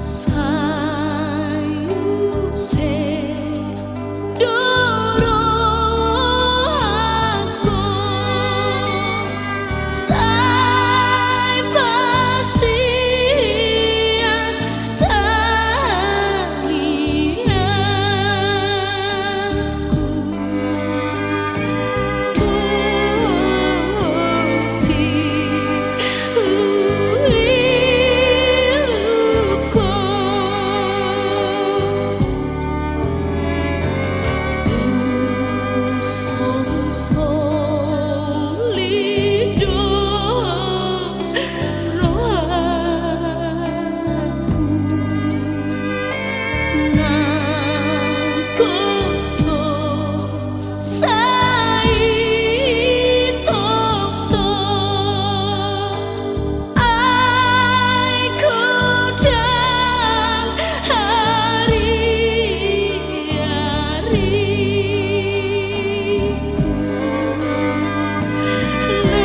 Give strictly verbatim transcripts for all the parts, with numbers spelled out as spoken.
Sai use do rohangku, sai pasian tangiangku. Sai tongtong ai godang ari-ariku, na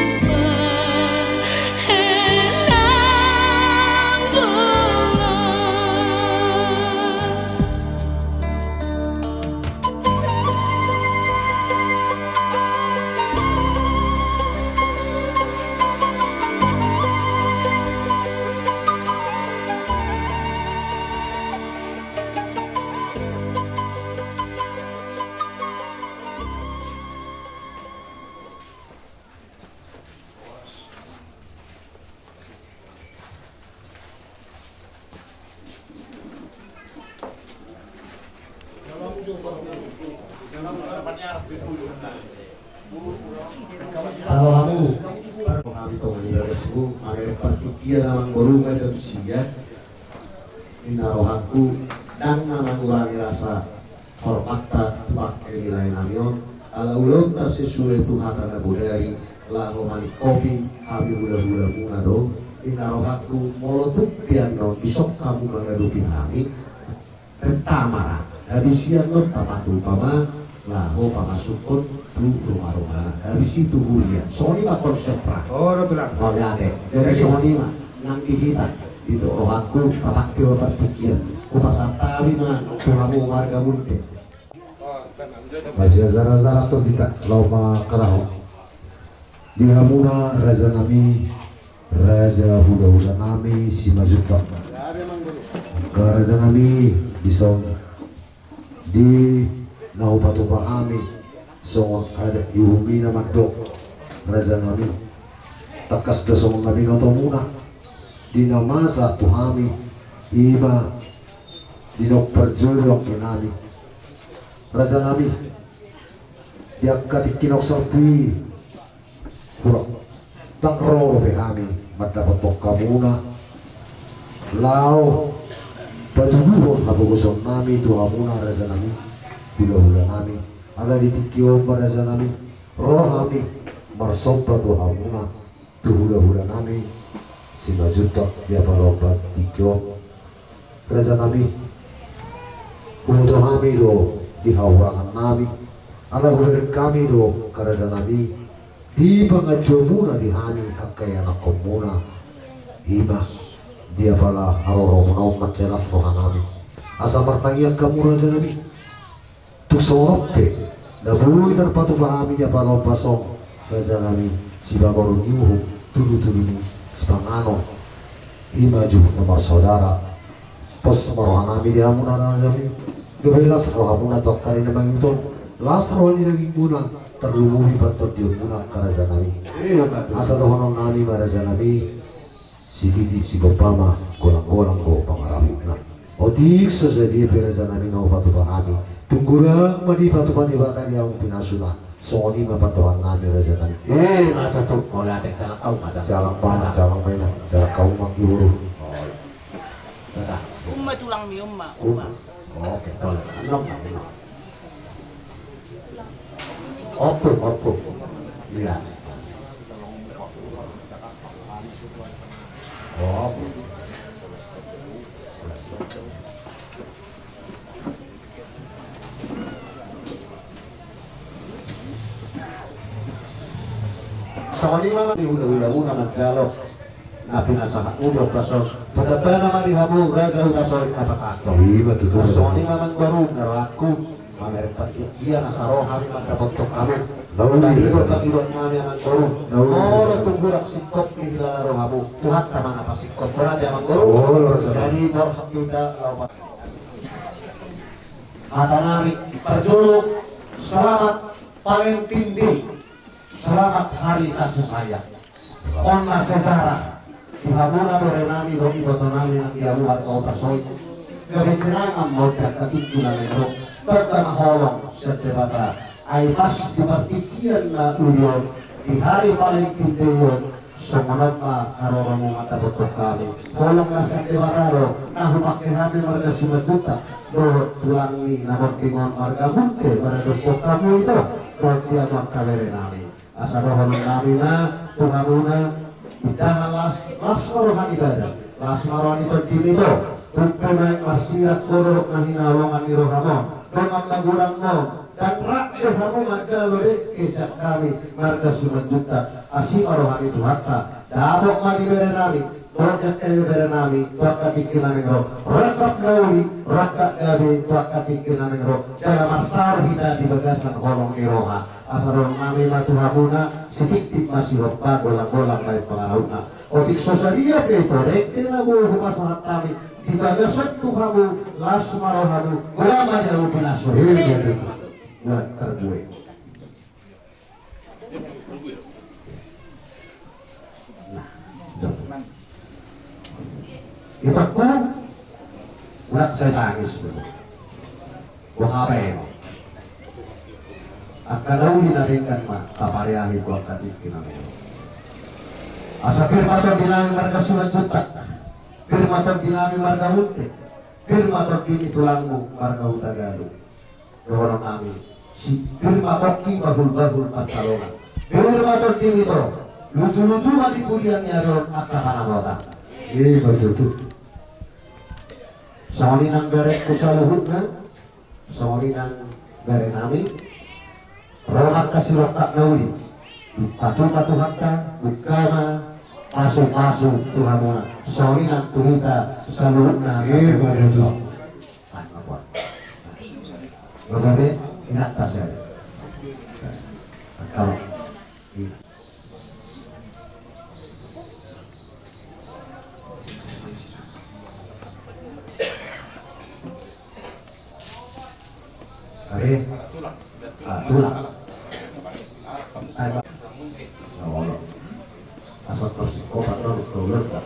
hupahenang bolon. Halo, halo. Hami tongon i bagasku, mangihut partingkian amang boru, jam sia. Ninna rohangku, ndang na mangurangi rasa hormatta tu bangke ni laenami on, ala ulaonta sesuai tu hata na bodari, laho maningkopi hami hulahulamuna do. Ninna rohangku, molo tung pe annon dison hamu mangadopi hami, renta ma ra, habis i annon tapatupa ma laho pamasukhon tu rumarumana, habis i tu huria. Songon i ma konsep ra. Olo, tulang. Mauliate. Jadi songon i ma nang di hita. Didok rohangku, papakke ma partingkian. Hupasahat hami ma tu hamu marga Munte. Masih azara-azara tu hita, laho mangkatahon. Di hamuna rajanami, raja hulahulanami Simanjuntak. Angka rajanami, dison di na hupatupa hami songon adat di uhumina mandok, rajanami, tangkas do songon na binotomuna di na masa tu hami, i ma di naung parjolo angginami. Rajanami, di angka tingki naung salpu i, hurang ndang ro dope hami mandapothon hamuna laho patuduhon habogosonnami tu hamuna, rajanami, hulahulanami. Ala di tingki on ma, rajanami, ro hami marsomba tu hamuna, tu hulahulanami Simanjuntak di Apala Opat tingki on. Rajanami, huboto hami do di hahurangannami, ala hubereng hami do, angka rajanami, di panganjomuna di hami angka ianakhonmuna, i ma di apala haroromuna on, mansai las rohanami asa martangiang hamu, rajanami. Tung songon on pe na boi tarpatupa hami di apala ombas on, rajanami, sipaboru ni uhum, tudutudu ni sipanganon, i ma juhut na marsaudara. Pos ma rohanami di hamuna, rajanami, gabe las rohamuna tu angka ari na mangihut on, las roha ni dagingmuna, tarlumobi partondionmuna, angka rajanami. Asa dohononnami ma, rajanami, sititi sipompa ma, golanggolang do pangarahutna. Otik so sadia pe, rajanami, na hupatupa hami, tung godang ma dipatupa Debata di hamu pinasuna. Songon i ma pandohannami, rajanami. Eh, ma tutu. Mauliate. Jalang au ma, jalang. Jalang ma, jalang ma, ina. Jalang au ma, iboru. Oh, iya. Umma tulangmi, umma, umma. Oke, tole. Ompung, ompung. Iya. Ompung. Songon i ma di hulahulamuna manjalo. Na pinasahatmu di ompu na so, pardamba ma di hamu raja huta Soik na pasahathon. Ima tutu. Songon i ma amangboru, na rohangku, mamereng partingkian asa ro hami mandapothon hamu. Nauli. Tadi do pangidoan nami amangboru. Nauli. Molo tung hurang singkop di hilala rohamu, Tuhanta ma na pasingkop. Berarti amangboru. Oh, lurus. Jadi borhat hita laho. Hata nami parjolo, selamat Valentine Day. Selamat hari kasih sayang. On ma sejarah di hamuna bere nami dohot iboto nami nang di hamu marga Hutasoit. Gabe kenangan ma on di angka tingki na naeng ro. Tanda ma holong sian Debata. Ai pas di partingkian na uli on, di hari Valentine Day on, songon on ma haroromu mandapothon hami. Holong na sian Debata do na hupangke hami marga Simanjuntak dohot tulang ni na monding on marga Munthe maradophon hamu ito dohot di hamu angka bere nami. Asa dohonon nami ma tu hamuna, indahan las, las ma roha ni badan, las ma roha ni tondi nito. Tung pe naeng marsirang ho dohot na hinaholongan ni rohamon, dongan magodangmon, ndang rap be hamu manjalo dengke sian hami marga Simanjuntak. Asi ma roha ni Tuhanta. Dapot ma di bere nami, dohot di angka ibebere nami tu angka tingki na naeng ro, rongkap na uli, rongkap gabe tu angka tingki na naeng ro. Jala marsaor hita di bagasan holong ni roha. Asa dohonon nami ma tu hamuna, sitiptip ma sihompa, golanggolang ma pangarahutna. Otik so sadia pe ito dengke na boi hupasahat hami di bagas on tu hamu, las ma rohamu, godang ma di hamu pinasor. Ima tutu. Buat tarbue. Nah, jom. Ipakku, unang sai tangis dulu. Boha pe eno. Angka na uli na denggan ma tapareahi tu angka tingki na naeng ro. Asa pir ma tondi nami marga Simanjuntak, pir ma tondi nami marga Munthe, pir ma tondi ni tulangmu marga Hutagalung. Dohonon nami, si pir ma pongki bahulbahul pansalongan, pir ma tondi nito, lujuluju ma di pudian ni ari on angka panamotan. Ima tutu. Songon i nang berengku saluhutna, songon i nang bere nami, ro ma angka sirongkap na uli. Dipatupa Tuhanta, buka ma pasupasu tu hamuna, songon i nang tu hita saluhutna. Ima tutu. Gabe inanta sere. Kalau Are. Ah, tulang. Ai, ba. Olo. Asa tor singkopan ro, ro, ro.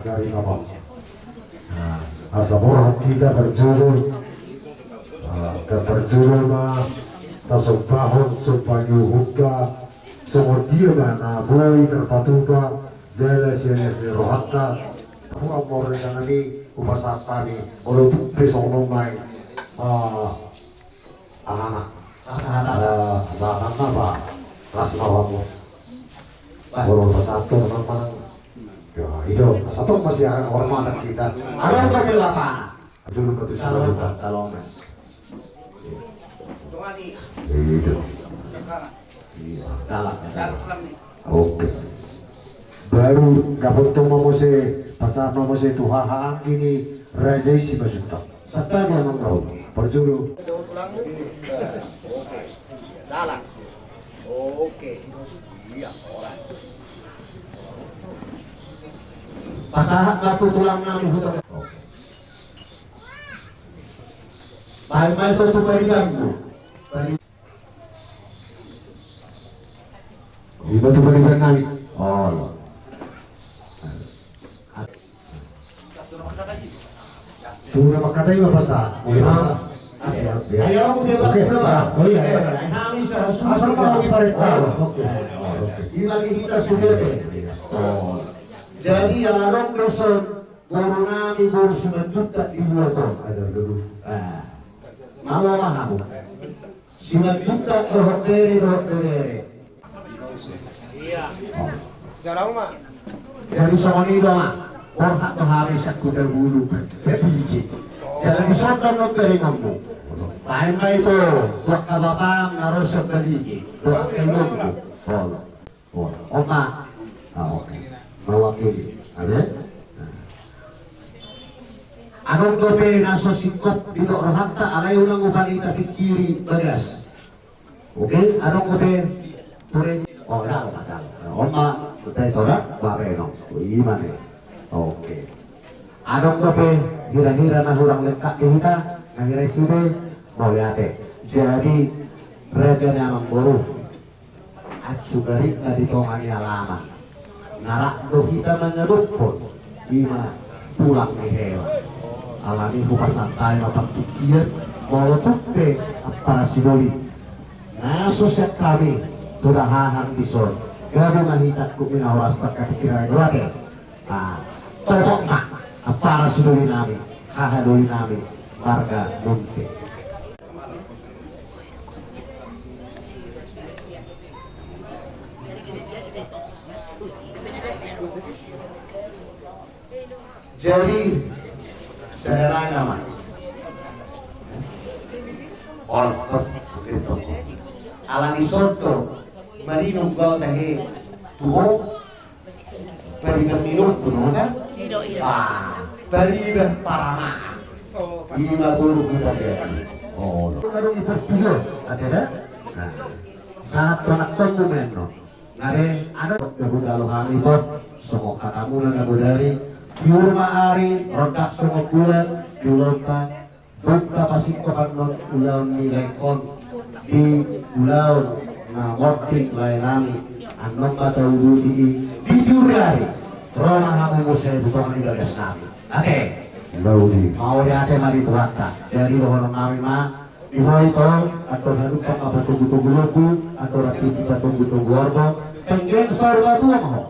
Dari nama. Nah, asa borhat hita parjolo. Nah, angka parjolo ma tasombahon somba ni uhumta, songon dia ma na boi tarpatupa jala sian las ni rohanta. Hua mor dengan ni upasahat hami, molo tung pe songon on ma i. Ah, aha na. Pasahat. Ah, pasahat apa? Las ma rohamu. Bah. Molo pasahat tu, memang. Ya, i do. Satu masih akan hormatan kita. Ada apa, Pak? Dulu, Pak, kalau, kalau, mas. Itu. Iya, dalam, ya. Oke. Baru dapot tu ma muse, pasahat ma muse tu haha anggi ni raja i Simanjuntak. Santa dia mangkau. Parjolo. Dalam. Oke. Iya, orang. Pasahat ma tu tulang nami Hutasoit. Baen ma i tu paribanmu. Ima tu pariban nami. Olo. Tu na mangkatai ma pasahat. Ima. Oke, oke. Ayo, oke, oke. Oke. Ah, oh iya, iya. Asal mau di paret. Oke. Oke. Ima di hita sudah. Jadi yang ada besok Boru nami boru Simanjuntak di luat on. Aduh, aduh. Ah. Malo ma hamu. Simanjuntak dohot bere, dohot bere. Jadi songon i do ma. Borhat do hami sian Hutagulu. Jadi dison do na bere ngambu. Baen ma ito tu angka bapam na ro sian Baligi, tu angka inongmu. Olo. Oh, opa. Ah, oke. Mewakili. Ada? Nah. Adong dope na so singkop didok rohanta, alai unang upa ni tapingkiri bagas. Oke, adong dope. Ture. Oh, ya, opa, ya. Nah, opa, utai tora, babe no. Oh, ima ne. Oke. Adong dope hira-hira na hurang lengkap di hita, na hira i sude, mauliate. Jadi, raja ni amangboru. Ansu garik na di tonga ni alaman. Na rap do hita mangadophon, ima tulang ni hewan. Alani hupasahat hami ma partingkian, molo tung pe ampara sidoli. Na so sian hami, tu dahahan dison, gabe ma hita angkup ni na horas pangkatiki na ro ate. Ah, topot ma, ampara sidoli nami, hahadoli nami, marga Munte. Jadi, saudara nama. On, on, on. Alani songon i, marinum gau tahe, tuho, Pariban ni dohot tu dohot kan? Ido, ido. Ah, pariban paramaan. Ima boru Hutagari. Oh, adong i portigo, ate da? Nah, sahat tu anakkonmu ma annon. Nah, be, adong. Hujalo hami tu, songon hatamuna na bodari. Tiur ma ari, rondang songon bulan, di ulaonta. Dung tapasingkop annon ulaon ni laengkon di ulaon na morting lae nami, annon ma tauduti i di tiur ni ari. Ro ma hamu muse tu tonga ni bagas nami. Ate. Mauliate. Mauliate ma di Tuhanta. Jadi dohonon nami ma, di ho ito, andor hadumpang ma patogu-togu lombu, andor rantiti patogu-togu horbo, penggeng saur matua ma ho.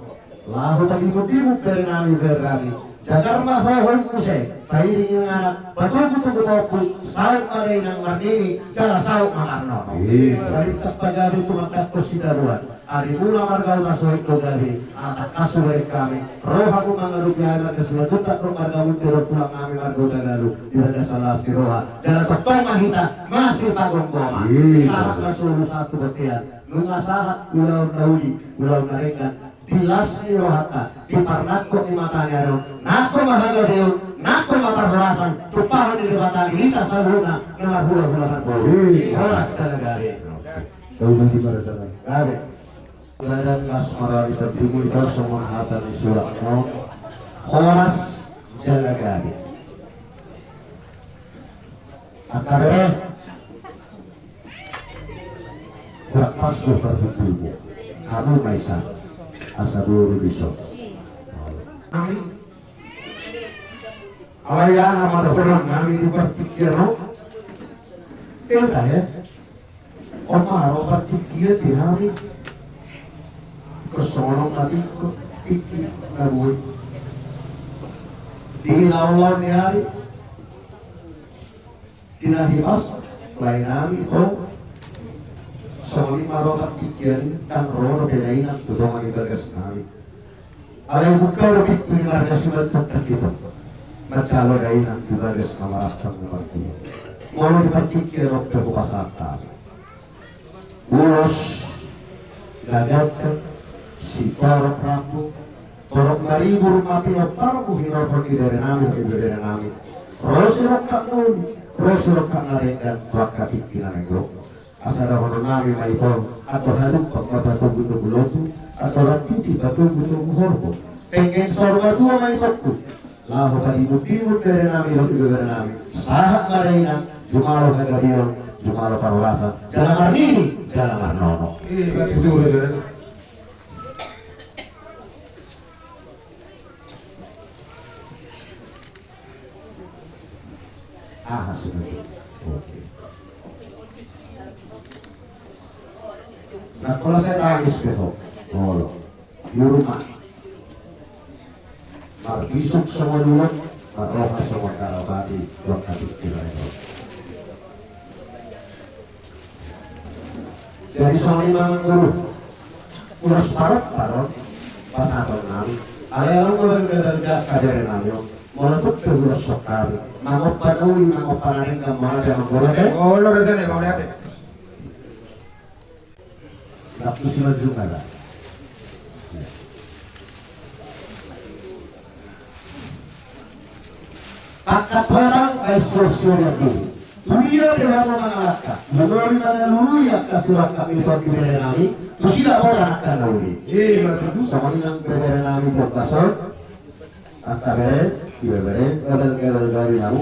Laho padimun-dimun bere nami, bere nami. Jagar ma ho, ho muse, pairing inganan, patogu-togu ma ompu, saut ma dainang marnini, jala saut ma marnono. Iya. Balintang pagabe tumandangkon sitadoan. Arimuna marga Hutasoit do gabe, ala tangkas hubereng hami. Roha tu mangadopi hami marga Simanjuntak dohot marga Munte dohot tulang nami marga Hutagalu, di bagasan las ni roha. Jala tongtong ma hita, masipagomgoman. Iya. Sahat ma solu sahat tu bontean. Nunga sahat ulaon na uli, ulaon na denggan. Di las ni rohanta, di parnangkok ni mata ni ari on, nangkok ma hagabeon, nangkok ma parhorasan, tumpahon ni Debata di hita saluhutna, na marhula-hula marboru. Horas jala gabe. Gabe. Badan las marari terdiri, ito songon hata ni surat on. Horas jala gabe. Angka bere. Kurang pas do parhundulmu. Hamu ma i sa. Asa boru dison. Nami. Alai aha ma dohonon nami di partingkian on? Eta he. On ma ro partingkian di hami. Ingkon songon on ma tingki na boi. Di laon-laon ni ari. Di na hipas lae nami, o. Songon i ma ro partingkian i, ndang ro dope dainang tu tonga ni bagas nami. Alai buka do pintu ni marga Simanjuntak hita manjalo dainang di bagas na marantang na martua. Molo di partingkian on pe hupasahat hami ulos na ganjang, sitorop rambu, torop maribur ma pinomparmu hinorhon ni bere nami, ibebere nami. Ro sirongkap na uli, ro sirongkap na denggan tu angka tingki na naeng ro. Asa dohonon nami ma ito, andor hadumpang ma patogu-togu lombu, andor rantiti patogu-togu horbo. Penggeng saur matua ma itongku. Laho padimun-dimun bere nami dohot ibebere nami. Sahat ma dainang, jumalo hagabeon, jumalo parhorasan. Jala marnini, jala marnono. Iya, berarti itu udah, saudara. Aha sudah. Oke. Nah, kalau saya tangis besok. Oh, di rumah. Marbisuk songon ulok, marroha songon daropati, tu angka tingki na ro. Jadi songon i ma amang guru. Ulos parop paron pasahaton nami. Alai adong do gabe-gabe angka bere nami on. Molo tung pe ulos songkapi, mangompa na uli, mangompa na denggan, mauliate amang guru, ate. Olo, raja ne, mauliate. Ndang tusi manjunga da. Angka torang baen suor-suor ni diri. Tudia pe hamu mangalangka, lumobi mangalului angka sirangkap ni tondi bere nami, tusi da borat angka na uli. Songon i nang bere nami di ombas on. Angka bere, ibebere, gabel-gabel gabe namu.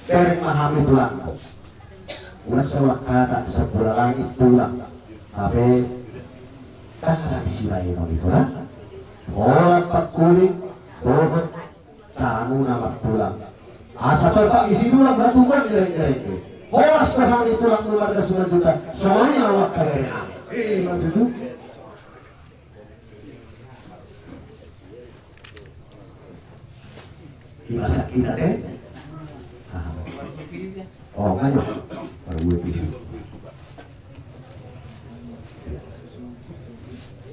Bere ma hami tulang. Ulang saulak kata, sampula langit tulang. Hape, tangan di sibaenon i tulang. Holan pangkuling, dohot caramuna martulang. Asa torpak isi tulang, batu ban gereng-gereng. Horas do hami tulang, marga Simanjuntak. Songon i ma angka bere nami. Ima tutu. Dimasak kita, eh? Ah. Oh, ngajak. Baru gue pilih.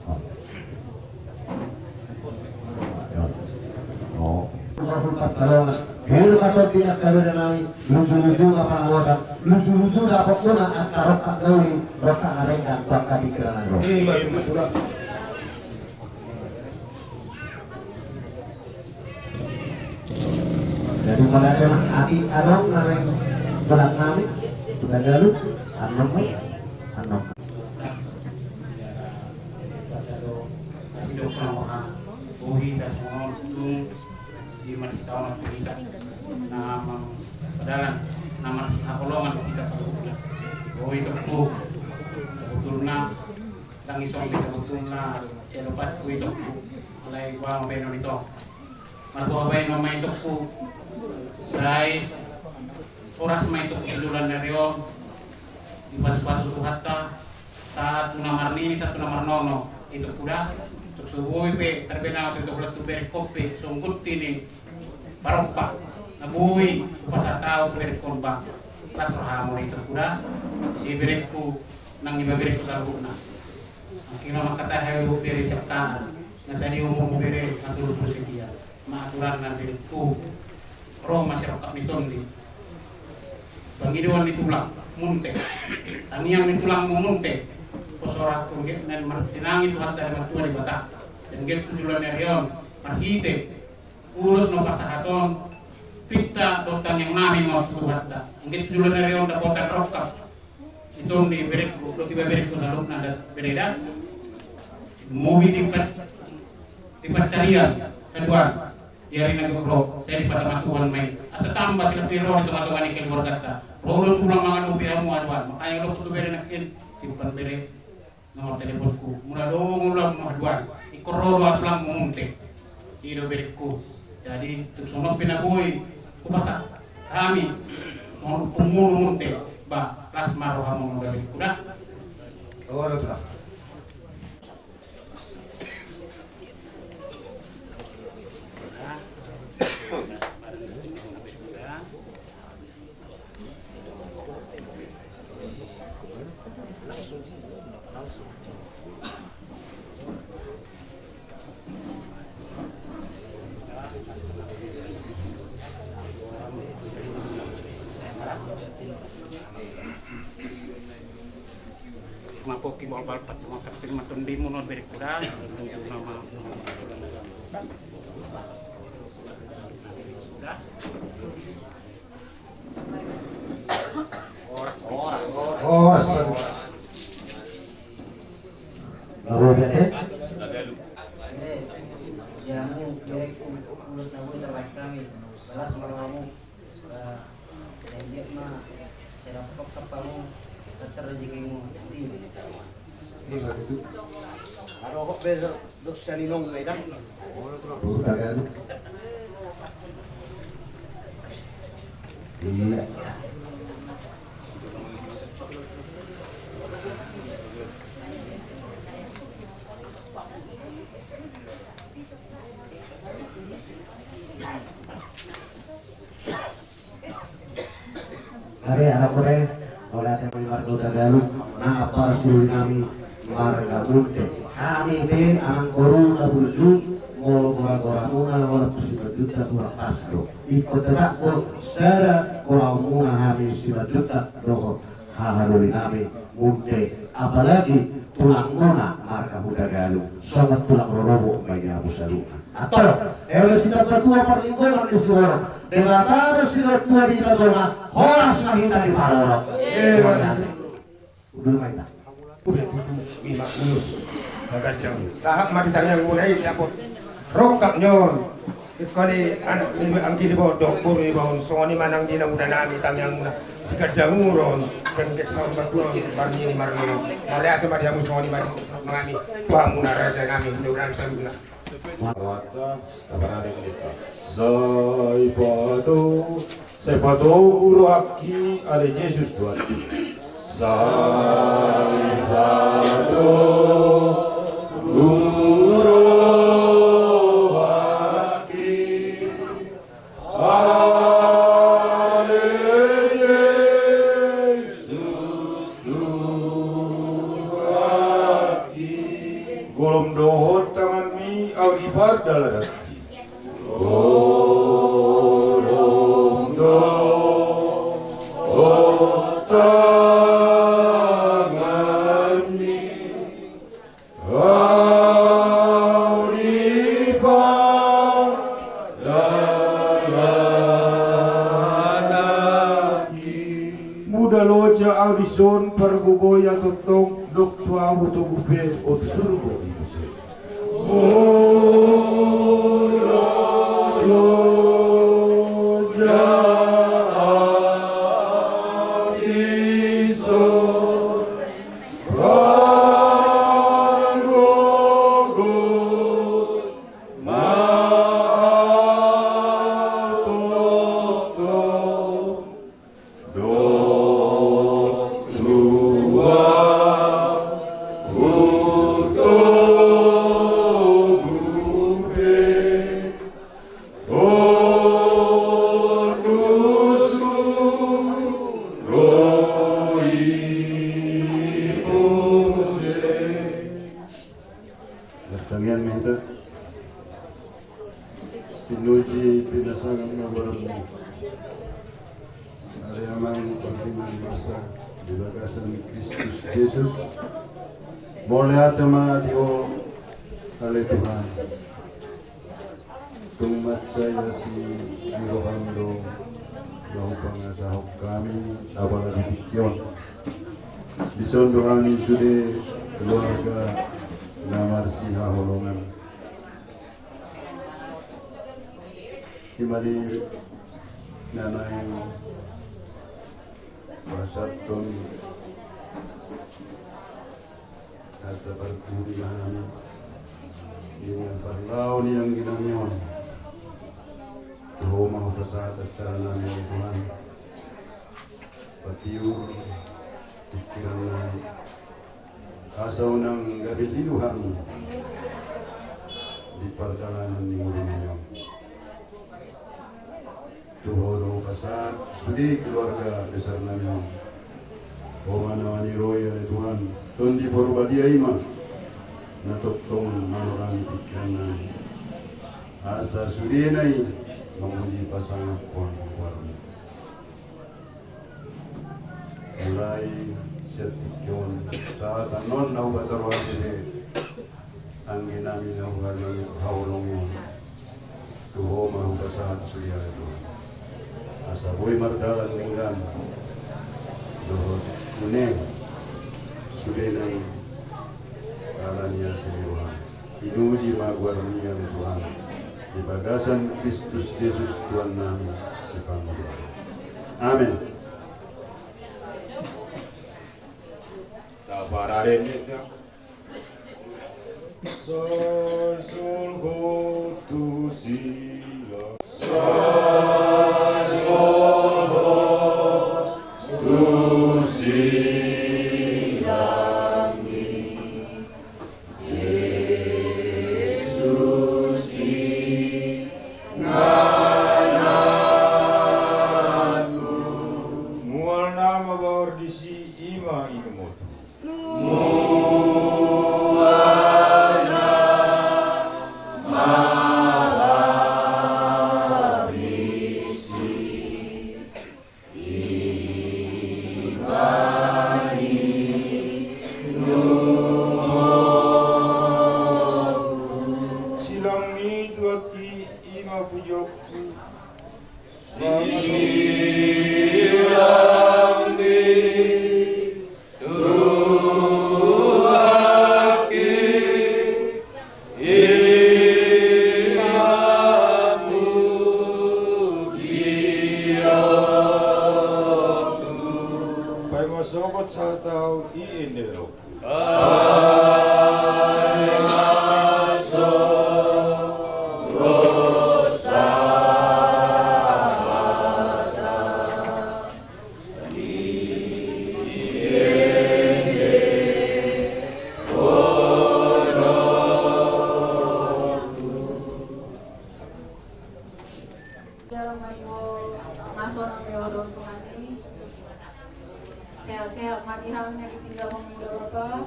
Oh. Oh. Hei, ma tondi angka bere nami, luju-luju ma pangamotan, luju-luju dapot muna angka rongkap na uli, rongkap na denggan, tu angka tingki na ro. Jadi mauliate ma, atik adong na naeng tulang nami, tulang galu, annon ma, annon ma. Di marsitaonon tu hita, na mamadalan, na marsihaholongan tu hita saluhutna. Boi tongku, sabotulna, ndang isong be sabotulna, sialopat boi tongku, alai boha ma baenon i tong. Marboha baenon ma i tongku, sai horas ma i tongku tu joloan ni ari on, dipasu-pasu Tuhanta, sahat tu na marnini, sahat tu na marnono, i tongku da. Tung so boi pe tarbinao tu hita, holan tu berengkon pe, songon gonti ni parompa, na boi hupasahat ahu tu berengkon, bang, las rohamu, i tongku da. Di berengku, nang iba berengku saluhutna. Angkina mangkatai hami bere siangkangan, na sadia umurmu bere, na tolu pulu setia. Ma aturanna berengku, ro ma sirongkap ni tondi. Pangidoan ni tulang, munte. Tangiang ni tulangmu, munte. Poso ra, anggiat na marsinangi Tuhanta, Debata Debata. Anggiat tu joloan ni ari on, marhite ulos na hupasahat on, pinta dohot tangiang nami ma on tu Tuhanta. Anggiat tu joloan ni ari on dapotan rongkap. Itong di berengku, dohot iba berengku saluhutna da, bere da. Mobi di pat-, di pancarian, haduan. Di ari na ro, sai dipatama Tuhan ma i. Asa tamba silas ni roha di tonga-tonga ni keluarganta. Ro do tulang mangadopi hamu haduan. Makanya ro tu bere nangkin, simpan bere. Nomor teleponku, molo adong ulaonmu haduan, ingkon ro do tulangmu, munte. I do berengku. Jadi tung songon on pe na boi hupasahat hami, songon on pe, munte. Ba, las ma rohamu, berengku da. Olo, tulang. Mapoki balbal pat mangkat pin maton di munor berengku da. Horas. Horas. Horas. Jamu, berengku, ulos na boi tarbahen hami. Las ma rohamu. Ba, anggiat ma sai dapot hamu, tartar rejekimu. Ima tutu. Adong be do, dosa ni nong na i da. Iya. Are anak ore, mauliate ma di marga Hutagalung, na ampara suhut nami marga Munte. Hami pe anak boru na burju, molo gora-goramuna, walaupun Simanjuntak hurang pas do. Ingkon tetap do sada goraonmuna hami Simanjuntak dohot haha doli nami Munte, apalagi tulangmuna marga Hutagalung, songon tulang rorobot ma i di hamu saluhutna. Antong, elo sitambatua parlinggoman ni siborok, Debata do sinamot tua di hita tonga, horas ma hita diparorot. Udah ma hita. Udah tutu, lima puluh. Sahat ma di tangiangmuna i dapot rongkap ni on. Ingkon i anak ni anggi ni boru, boru ni boru, songon i ma nang di namuda nami tangiangmuna. Siganjang umur on, penggek saur matua, marnini marnono. Mauliate ma di hamu, songon i ma di nami, tu hamuna raja nami, mudah-mudahan saluhutna. Marwata, tabarani kita. Sai pato, sai pato guru aki ale Jesus Tuhan. Sai pato guru aki. Ale Jesus Tuhanki. Golom dohot tanganmi au di pardalananki. Golom dohot tanganmi. Au di pardalananki. Muda loja au dison, pargogoi au tongtong, dok tu au hutogu pe, on surgo i muse. Muda loja au dison, pargogoi ma au tongtong, dok tu au hutogu pe, on tu surgo i muse. Martangiang ma hita. Pinuji pinasangas ma goarMu, ale Amang, pardenggan basa di bagasan Kristus Jesus. Mauliate ma di Ho, ale Tuhan. Tung mansai asi ni rohaM do na hupangasahon hami apala di tingki on. Dison do hami sude keluarga na marsihaholongan. Ima di na naeng pasahathon hata parpudi ma hami di na parlao ni anggi nami on. Tu Ho ma hupasahat acara nami, ale Tuhan. Patiur pikiran nami, asa unang gabe lilu hami di pardalanan ni ngolu nami on. Tu Ho do hupasahat sude keluarga besar nami on. Ho ma na maniroi, ale Tuhan. Tondi Porbadia i ma na tongtong manorangi pikiran nami, asa sudena i mamuji pasangaphon goarMu. Mulai sian tingki on sahat annon na hupatorang be anggi nami na huhaholongi on. Tu Ho ma hupasahat sude, ale Tuhan, asa boi mardalan denggan dohot une sudena i ala ni asi ni rohaM. Pinuji ma goarMi, ale Tuhan, di bagasan Kristus Jesus Tuhan nami, Sipangula. Amen. Taparade ma hita. Sai solhot tu silang. Sai solhot tu silang ni Jesus i. Disi i ma inumon. Silang ni tu aki i ma pujokku. Paima sogot sahat ahu i ende ro. Jalo ma i, o, masuk nang di odong Tuhan i. Sehat-sehat ma di hami na ditinggalhon muna Bapa.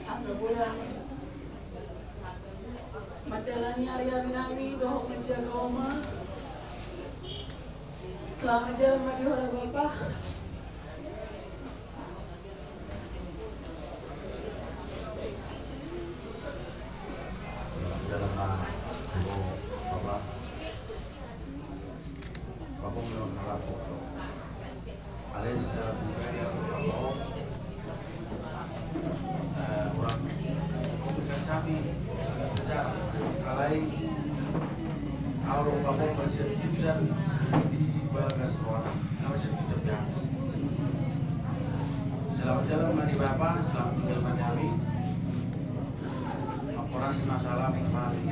Asa bulan manjalani ari-ari nami dohot manjaga oma. Selamat jalan ma di hula Bapa. Alai secara pribadi aku, eh, orang komunikasi kami, alai au, Bapa, masih bisa di bagas ruangan, masih bisa biasa. Selamat jalan ma di Bapa, selamat jalan ma di hami. Ampun, rasa masalah, mari.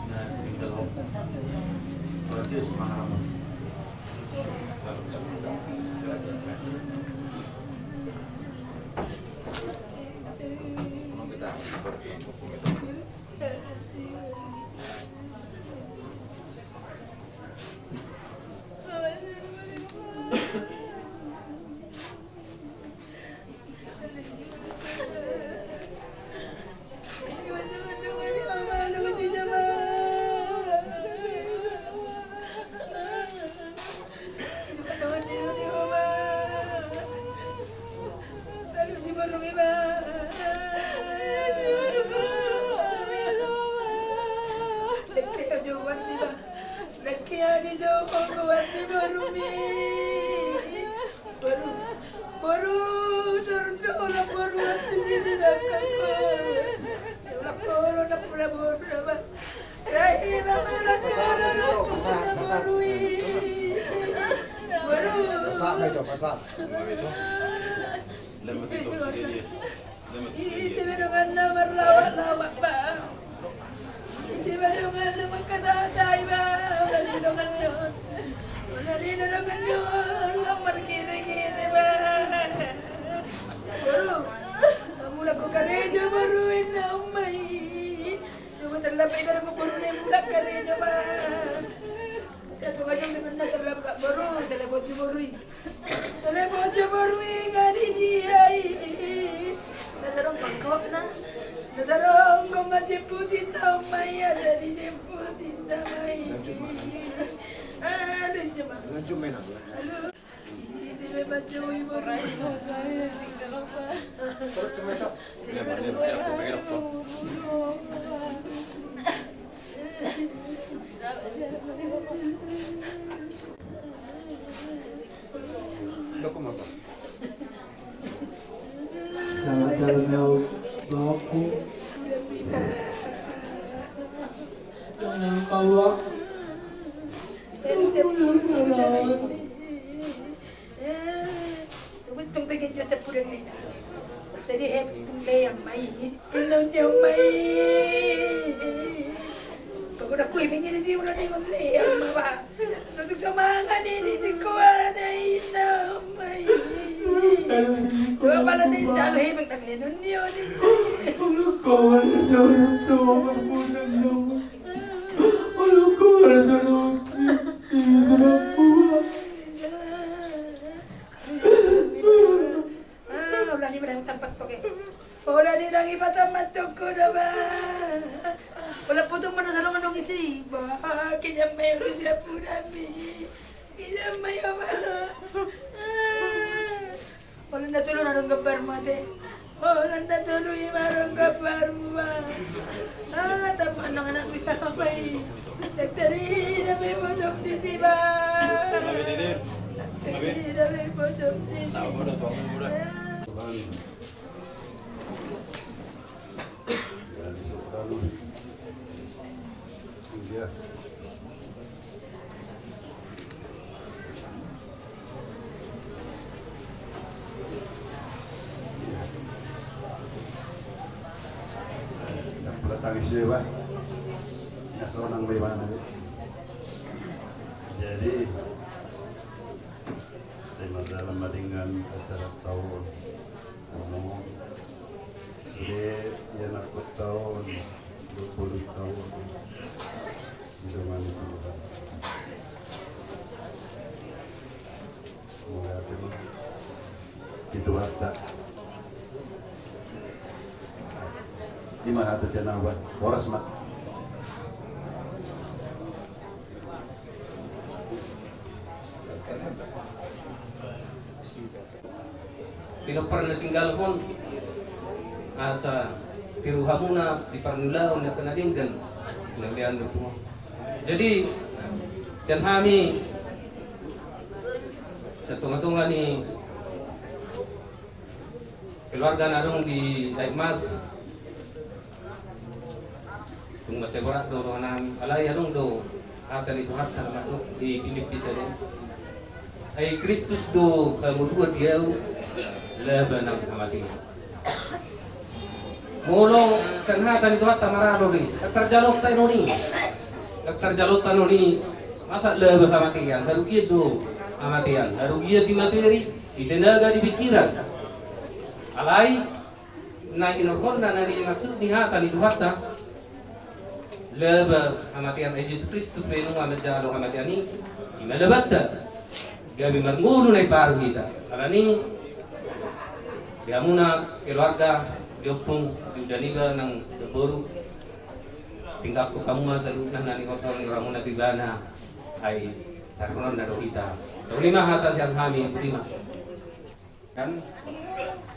Nah, tinggal, oh. Berarti semangat apa? Dengke au jo buat ni ba. Dengke au jo buat ni borumi. Boru, boru, torus do olo boru, ati sini dakkan ko. Olo boru, na pura boru, na ba. Rai, na pura boru, na pura boru i. Boru. Pasak, na itu, pasak. Isi be donganna marlawak-lawak ba. Isi be donganna mangkatahon ba. Mangalido donganna on. Mangalido donganna on. Lam markite-kite ba. Boru. Mulak ho karejo boru, inna oma i. Coba tarlambat i, boru, mulak karejo ba. Satu ngajong dengan na tarlambat boru, telepon jo boru i. Telepon jo boru i, nga di dia i. Na sadong pangkopna. Na sadong gomma jemputinna, oma i, asa dijemputinna ma i. Ah, lucu ma. Halo. Selamat jalan, Bapakku. Jangan lupa, Bang. Sogot tung pengen dia sepuluh ni. Jadi hep tung lehang ma i. Tung dia ma i. Kau dah kui pengen dia udah tengok lehang ma ba. Untuk semangat ni di sekolah na, inna oma i. Dua pala saya jalan hep tang ni nun dia ni. Kau ada seorang tua berpulang. Olo, olo, olo. Olo na tolu na dong gambarmu ate. Olo na tolu i ma dong gambarmu ma. Ah, tapan dong anakmi apa i? Dokter i na be potong di si ba. Dokter i na be potong di si. Tangis be ba. Nggak seorang be mana be. Jadi, saya dalam dengan acara tahun Anu, sude ia nangkok taon, dua puluh taon. Di rumah itu. Semoga itu mah. Itu harta. Ima hata sian au ba. Horas ma. Pinompar na tinggalhon asa tiru hamuna di parnilaon na kena denggan na ulian do tua. Jadi sian hami satonga-tonga ni keluarga na adong di Daeng Mas. Tung mansai borat do rohanami, alai adong do hata ni Tuhanta na mandok di Pilippi sada. Ai Kristus do hamoruan di ahu, laba nang hamatean. Molo sian hata ni Tuhanta maralo do i, ndang tarjalonta non i. Ndang tarjalonta non i, masa laba hamatean, harugian do hamatean, harugian di materi, di tenaga, di pikiran. Alai na inorhonna na nimaksud ni hata ni Tuhanta, laba hamatean, ai Jesus Kristus pe nunga manjalo hamatean i, ima labanta gabe marngolu na iparu hita. Alani i di hamuna keluarga, di ompung, di uda niba nang di boru, tinggalhon hamu ma saluhutna na niholhol ni rohamuna tu ibana, ai sarihononna do hita. Songon i ma hata sian hami, songon i ma. Kan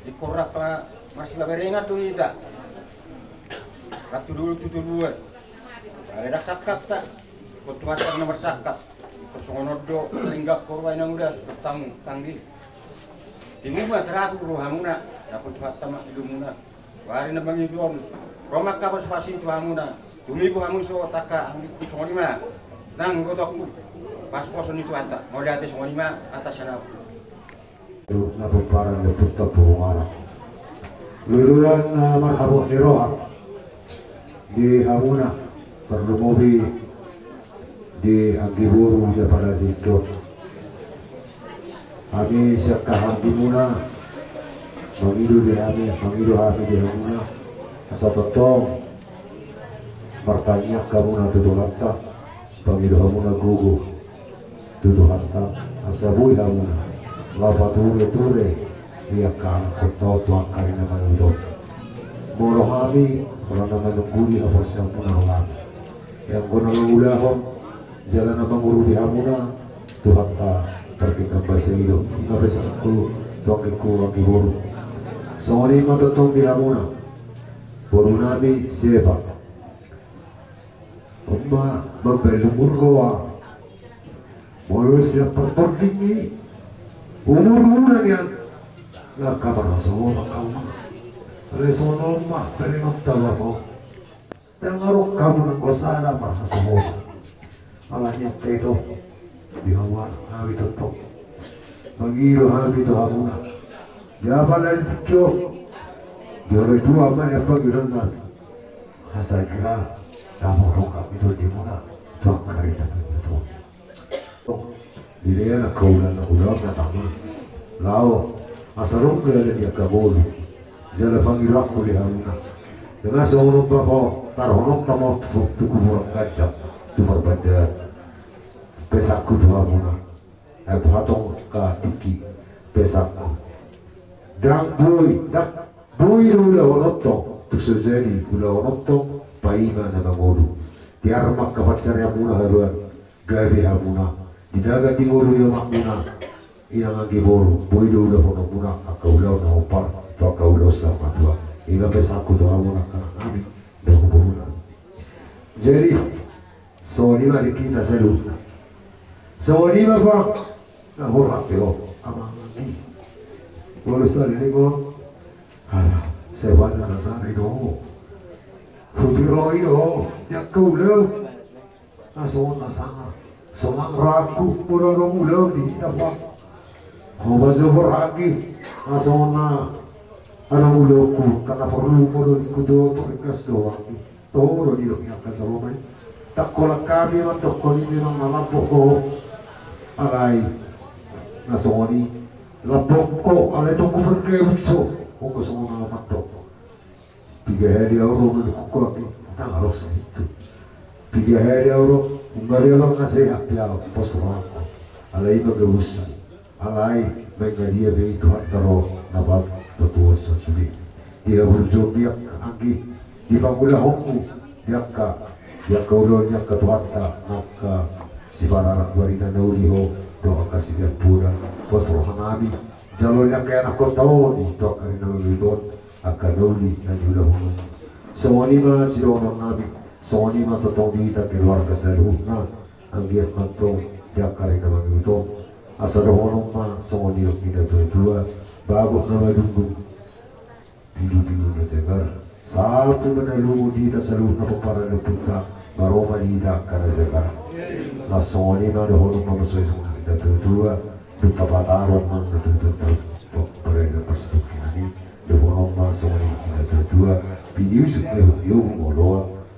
ingkon rap marsilaberengan do hita. Rap tu dolok tu toruan. Alai ndang sangkapta. Ingkon Tuhanta na marsangkap. Ingkon songon on do saringgak horba inang uda bertamu tanggi. Timu ma tarapu rohamuna. Dapot Tuhanta ma ilummuna. Wari na mangihut on ro ma angka pasupasu i tu hamuna. Tumibu hamu so tangkas anggiku, songon i ma nang ibotongku. Pasupasu ni Tuhanta. Mauliate, songon i ma hata sian au. Na pomparan ni Ompunta Purungara. Luluan na marhabot ni roha di hamuna, tarlumobi di anggi boru di apala di tingki on. Hami sian hahaanggimuna mangido di hami, mangido hami di hamuna asa tongtong martangiang hamuna tu Tuhanta, pangido hamuna gogo tu Tuhanta asa boi hamuna laho patureture di angka anakhonta on tu angka ari na mangihut on. Molo hami, molo na manungguli haporseaonmuna rohami. Anggo na mangulahon jala na mangurupi hamuna Tuhanta, targenggan basa i do. I ma pesanku tu anggingku anggi boru. Songon i ma tongtong di hamuna borunami Sepa. On ma mambahen lumun roha. Molo sian parpording i umurmuna nian, nga hamarhasohotan hamu. Alai songon on ma taringot taba ho. Ndang adong hamu nanggo sada marhasohotan. Alani i ito di hamu hami tongtong mangido hami tu hamuna. Di apala di tingki on, di hami tua ma nian pangidoannami. Asa hira dapot hami tondimuna tu angka ari na mangihut on. Di dia na kaula na ulaon na tama laho asa ro gabe di angka boru. Jala pangidoanku di hamuna, nunga songon on bapa, taruhononta ma tu, tu kuburan ganjang, tu parbandaan. Pesanku tu hamuna, ai boha tong angka tingki, pesanku, ndang boi, ndang boi do ulaon on tong, tung so jadi ulaon on tong paima na mangolu. Tiar ma angka pansarianmuna haduan, gabe hamuna Dijaga di ngolu ni omakmuna, inang anggi boru, boi do ulaonmuna angka ulaon na hombar tu angka ulaon saur matua. I ma pesanku tu hamuna angka anaknami, dohot borunami. Jadi songon i ma di hita saluhutna. Songon i ma, Bang. Na horas pe ho, amang i. Molo saleleng on, ala, sai huajarajara i do ho. Huturuhon i do ho di angka ulaon. Na songon na sanga, sonang rohangku molo adong ulaon di hita, Bang. Ho ma so, Bang, anggi. Na songon na adong ulaonku, angka na porlu molo ingkon hutoto, ringgas do, anggi. Toho do nidok ni angka jolma i. Ndang holan hami mandokkon i, memang na lambok ho. Alai na songon i, lambok ho, alai tung huparkebut ho. Ho songon na mandok. Piga hali au ro, mandokkon ho, anggi, ndang adong sahitu. Piga hali au ro, nunga be abang na sehat, pe au pos rohangku. Alai i ma gabusna. Alai baen ma dia be i Tuhanta do na patuduhon sude. Di haburjuon ni angka, anggi, di pangulahonmu di angka, di angka ulaon ni angka Tuhanta, angka sipararang barita na uli ho dohot angka sigampona. Pos rohanami jalo ni angka ianakhonta on i tu angka ari na mangihut on, angka na uli na niulahononmu. Songon i ma sidohononnami, songon i ma tongtong di hita keluarga saluhutna. Anggiat ma antong di angka ari na mangihut on, asa dohonon ma songon nidok ni natuatua: Bagot na madungdung, pilupilu na jagar. Salpu ma na lungun di hita saluhutna pomparan ni ompunta, ma ro ma di hita angka na jagar. Laos songon i ma dohonon ma, songon nidok ni natuatua: Dung tapataru ma na tutu, pomparan ni ompunta, songon i dohonon ma songon nidok ni natuatua: Piniusuk ma i hot ni obu molo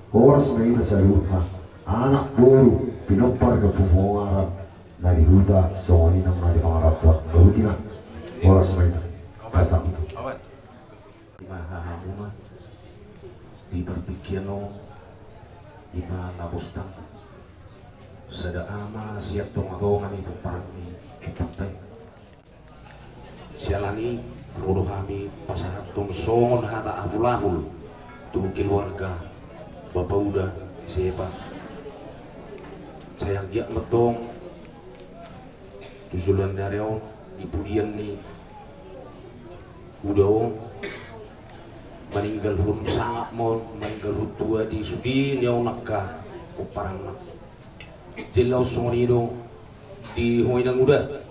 horas ma hita saluhutna, anak boru, pinompar ni Ompu Bongaran, na di huta, songon i nang na di pangarantoan. Gabe hita horas ma hita. Pasahat. Ima hahamuna di partingkian on, ima na bostang sada ama sian tongatonga ni pomparan ni ompunta i. Siala ni i, ro do hami pasahathon songon hata apulapul tu keluarga bapauda si Epa. Sai anggiat ma antong tu joloan ni ari on, di pudian ni uda on, maninggalhon sangap ma on, maninggalhon tua di sude ni on angka pomparanna. Jadi laos songon i do di ho inang uda.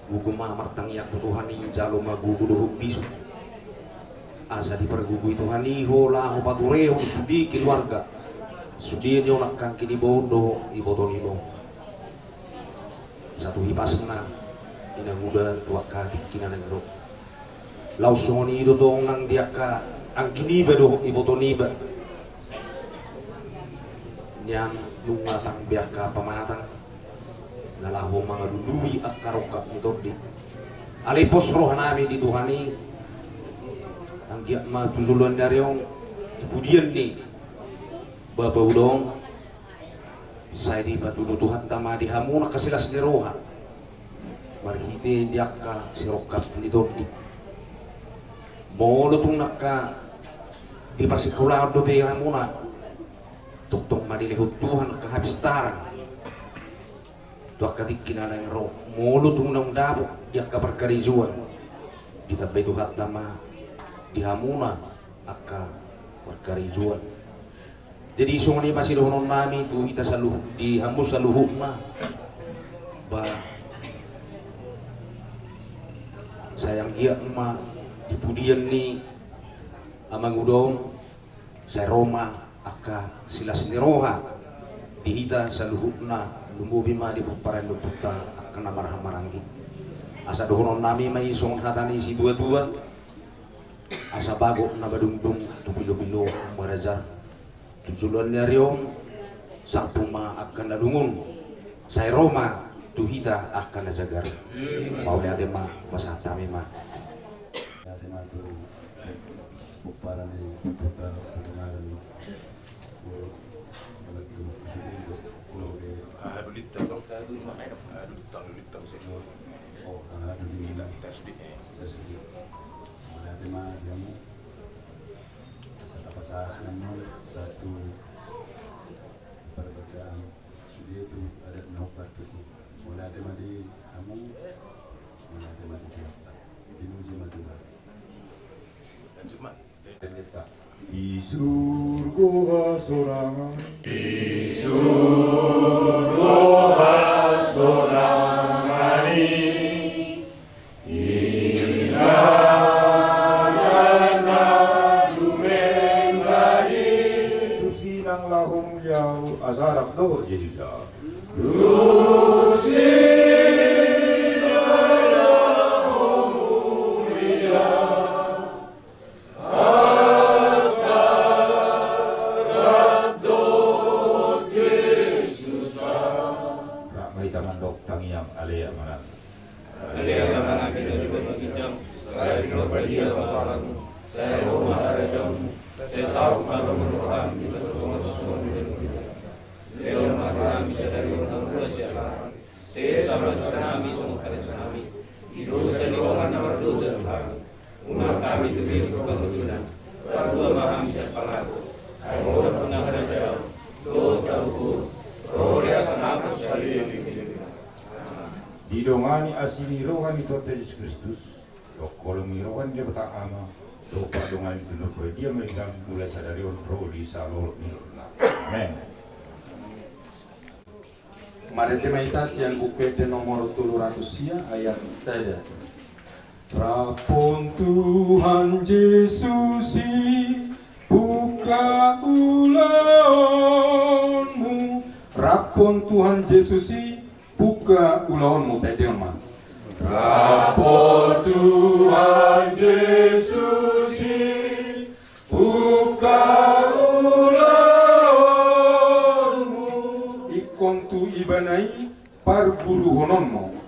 Gogo ma martangiang tu Tuhan i, jalo ma gogo dohot bisuk, asa dipargogoi Tuhan i ho laho paturehon sude keluarga, sude ni on angka anggi niba on dohot iboto niba on. Asa tu hipasna inang uda tu angka tingki na naeng ro. Laos songon i do tong nang di angka anggi niba dohot iboto niba, nian nunga tang be angka pamatang na laho mangalului angka rongkap ni tondi. Alai pos rohanami di Tuhan i, anggiat ma tu joloan ni ari on, di pudian ni bapauda on, sai dipatudu Tuhanta ma di hamu angka silas ni roha marhite di angka sirongkap ni tondi. Molo tung angka diparsingkolahon dope hamuna, tongtong ma dilehon Tuhan angka hapistaran tu angka tingki na naeng ro. Molo tung naung dapot di angka parkarejoan, ditambai Tuhanta ma di hamuna angka parkarejoan. Jadi songon i ma sidohononnami tu hita saluhut, di hamu saluhutna, ba, sai anggiat ma di pudian ni amanguda on, sai ro ma angka silas ni roha di hita saluhutna, lumobi ma di pomparan ni ompunta angka na marhahamaranggi. Asa dohononnami ma i songon hata ni situatua: Asa bagot na madungdung tu pilopilo marajar. Tu joloan ni ari on, salpu ma angka na lungun, sai ro ma tu hita angka na jagar. Mauliate ma, pasahat hami ma. Mauliate ma tu pomparan ni ompunta Bongaran. Aha do lintang, aha do lintang, aha do lintang, oh, aha do lintang. Ita, ita sude, eh. Ita sude. Mauliate ma di hamu. Asa tapasahat nang on satu parbadaan sude tu adat Di surgo hasorangan. Tusi nang laho muliau asa rap dohot Jesus. Rap ma hita mandok tangiang ale Ama nami. Ale Ama nami na di banua ginjang, sai pinarbadia ma goarmu, sai ro ma harajaonmu, sai saut ma lomo ni roham di banua tonga on songon na di banua ginjang. Lehon ma tu hami sadari on hangoluan siapari. Sesa ma dosanami songon panesanami di dosa ni dongan na mardosa tu hami. Unang hami tugi tu pangunjunan, palua ma hami sian pangago. Ai Ho do nampuna harajaon dohot hagogoon, ro di asa nang sahali ni lelengna. Didongani asi ni roha ni Tuhanta Jesus Kristus, dohot holong ni roha ni Debata Ama, dohot pardonganan ni Tondi Porbadia ma di hita mulai sadari on ro di saluhut ni lelengna. Amen. Marende ma hita sian Buku Ende nomor tolu ratus sia ayat sada. Raphon Tuhan Jesus i, buka ulaonmu. Raphon Tuhan Jesus i, buka ulaonmu. Taendehon ma. Raphon Tuhan Jesus i, buka ulaonmu. Ingkon tu Ibana i parguruhononmu.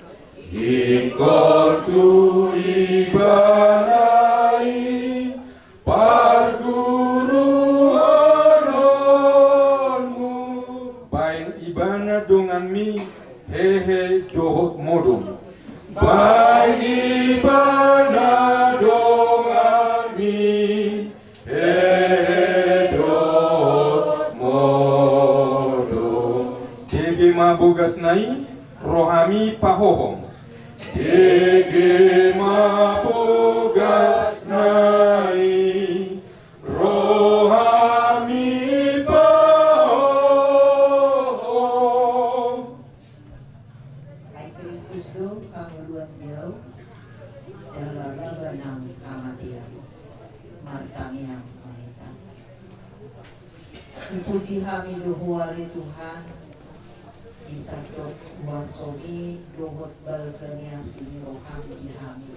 Ingkon tu Ibana i parguruhononmu. Baen Ibana donganmi hehe dohot modom. Baen Ibana donganmi hehe dohot modom. Dege ma bogasna i, rohami pahohom. Dege ma bogasna i, rohami pahohom. Ai Kristus do hangoluan ni au, jala laba nang hamatean. Martangiang ma hita. Dipuji hami do Ho ale Tuhan, di sandok huasomi dohot balga ni asi ni roham di hami.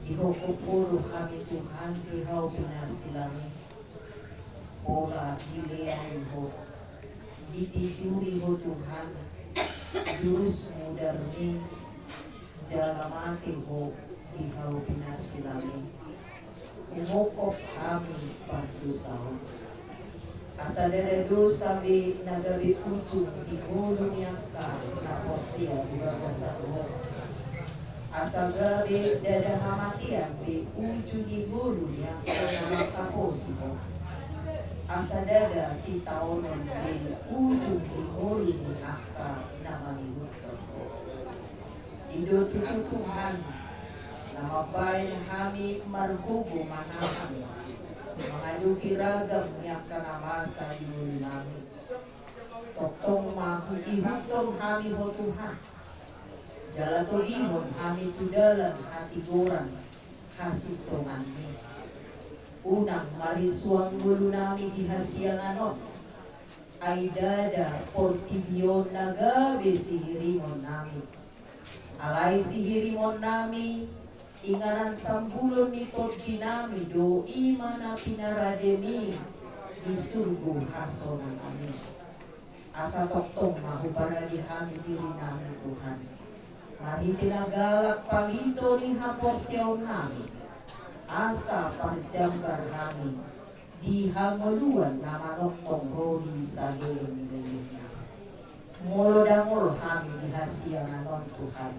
Dihophop Ho do hami Tuhan di hau pinarsilang i. Pola dilehon Ho, ditijuri Ho Tuhan, jurus mudarmi, jala mate Ho di hau pinarsilang i. Humophop hami pardosaon. Asa ndada dosa be na gabe ujung di ngolu ni angka na porsea di bagasan Ho. Asa gabe ndada hamatean be ujung ni ngolu ni angka na mangkaposi Ho. Asa ndada sitaonon be ujung ni ngolu ni angka na mangihuthon Ho. I do tutu Tuhan, na mambahen hami margogo manahan mangadopi ragam ni angka na masa di ngolunami. Tongtong ma huihuthon hami Ho Tuhan, jala togihon hami tu dalan hatigoran hasintonganmi. Unang marisuang ngolunami di hasiangan on, ai ndada portibi on na gabe sihirimonnami. Alai sihirimonnami, inganan sambulon ni tondinami do i ma na pinarademi di surgo hasonangan i. Asa tongtong ma huparade hami dirinami Tuhan, marhite na galak palito ni haporseaonnami, asa parjambar hami di hangoluan na manongtong ro di sahali ni lelengna. Molo dangol hami di hasiangan on Tuhan,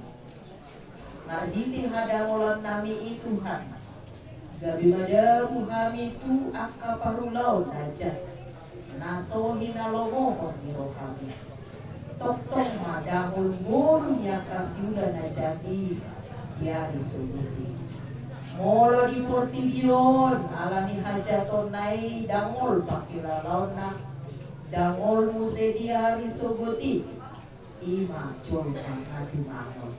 marhite hadangolannami i Tuhan, gabe madabu hami tu angka parulaon na jat, na so hinalomohon ni rohami. Tongtong ma dangol ngolu ni angka siula na jat i di ari songon i. Molo di portibi on ala ni hajatonna i ndang ol pangkilalaonna, ndang ol muse di ari sogot i, i ma jolma na dumangol.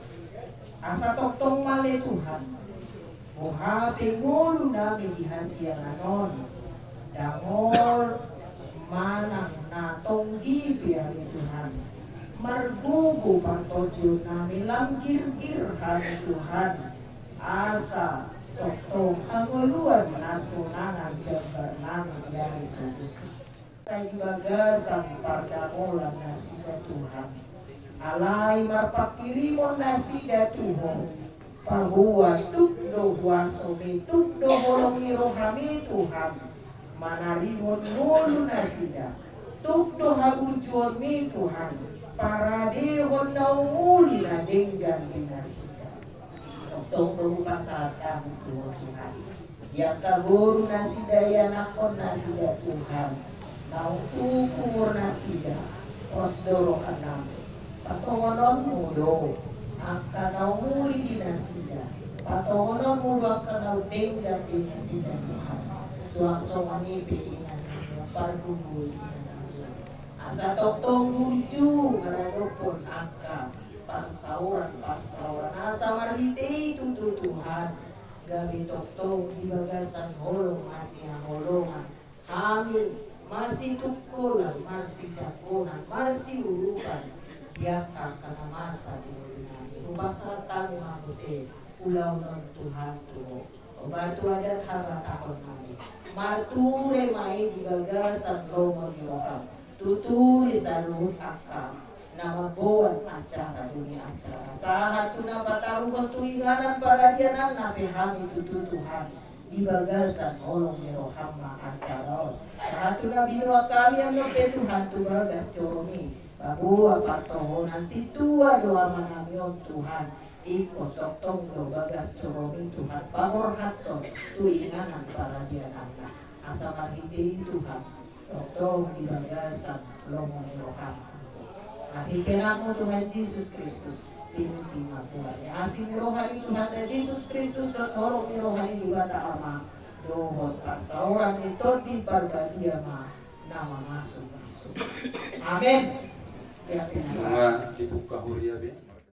Asa tongtong ma ale Tuhan, boha pe ngolunami di hasiangan on, ndang ol manang na tonggi pe ale Tuhan. Margogo partondionnami, lam girgir hami Tuhan, asa tongtong hangoluan hasonangan jambarnami di ari sogot i. Sai di bagasan pardamolan nasida Tuhan. Alai marpangkirimon nasida tu Ho. Paboa tuk do huasomi, tuk do holong ni rohami Tuhan. Manarimon ngolu nasida. Tuk do haburjuonmi Tuhan. Paradehon na umuli na denggan di nasida. Tongtong do hupasahat hami tu Ho Tuhan. Di angka boru nasida, ianakhon nasida Tuhan. Naung tuk umur nasida, pos do rohanami. Patongononmu do angka na umuli di nasida. Patongononmu do angka na denggan di nasida Tuhan. Suang songon i pe ingananmu pargogoi ingananmu. Asa tongtong burju maradophon angka parsaoran-parsaoran. Asa marhite i tutu Tuhan, gabe tongtong di bagasan holong masihaholongan, hami masitungkolan, masijagongan, masiurupan di angka angka na masa di ngolunami. Hupasahat hami ma muse ulaon on Tuhan tu Ho. Hombar tu adat habatahonnami. Marture ma i di bagasan lomo ni roham. Tuturi saluhut angka na mamboan acara, dung i acara. Sahat tu na pataruhon tu inganan paradiananna pe hami tutu Tuhan. Di bagasan holong ni roham ma acara on. Sahat tu na binoan hami annon pe Tuhan tu bagas joromi. Paboa partohonan sintua do amanami on Tuhan. Ingkon tongtong do bagas joromi Tuhan paborhathon tu inganan paradiananna. Asa marhite i Tuhan tongtong di bagasan lomo ni roham. Marhite anakmu Tuhan Jesus Kristus, pinuji ma Tuhan. Asi ni roha ni Tuhanta Jesus Kristus dohot holong ni roha ni Debata Ama dohot parsaoran ni Tondi Parbadia ma na mamasumasu. Amen. Ya, nunga dibuka huria be.